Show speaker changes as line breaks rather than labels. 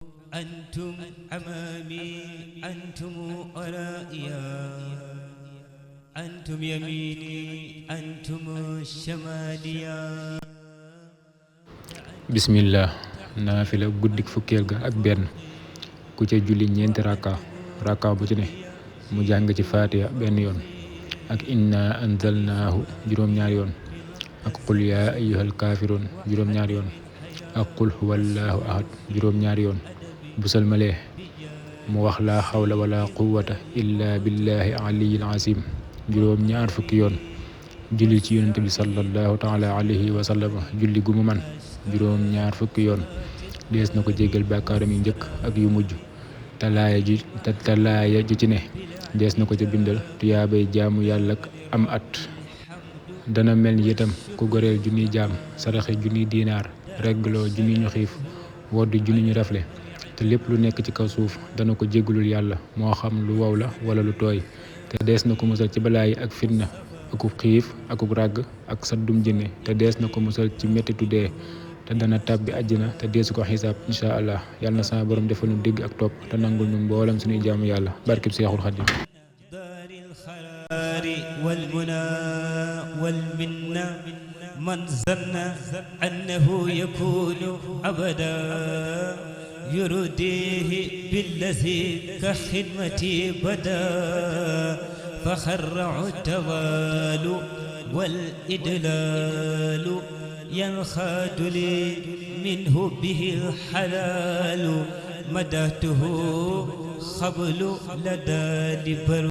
أنتم أمامي أنتم ورائيا أنتم يميني أنتم شماليا
bismillah naafila guddik fukkeel ga ak benn ku ca julli ñeenti rakka bu ci ne mu jàng ci faatiha benn yoon ak inna anzalnaahu juróom-ñaari yoon ak qul yaa ayyuhal kaafiruun juróom-ñaari yoon ak qul huwallaahu ahad juróom-ñaari yoon bu salmalee mu wax laa xawla wala quwwata illa billahi aliyil azim juróom-ñaar fukki yoon julli ci yonent bi sallallahu taala alayhi wa sallam julli gu mu man juróom-ñaar fukki yoon dees na ko jéggal bàkkaaram yu njëkk ak yu mujj talaaya ju ci ne dees na ko ca bindal tuyaabay jaamu yàlla am at dana mel ni itam ku goreel junniy jaam saraxe junniy diinaar reggloo junni ñu xiif wodd junni ñu rafle te lépp lu nekk ci kaw suuf dana ko jéggalul yàlla moo xam lu wow la wala lu tooy te dees na ko musal ci balaa yi ak fitna akub xiif akub ràgg ak saddum jinne te dees na ko musal ci mettitu dee te dana tàbbi àjjana te deesu ko xisaab insha allah yàlla na sama borom defal ñu dégg ak topp te nangul ñu mboolam suñuy jaamu yàlla barkib Seexul Xadiim
والمنى والمنى من ظن أنه يكون أبدا يرديه بالذي كخدمتي بدا فخرع التوال والإدلال ينخاد لي منه به الحلال مدته خبل لدى لبر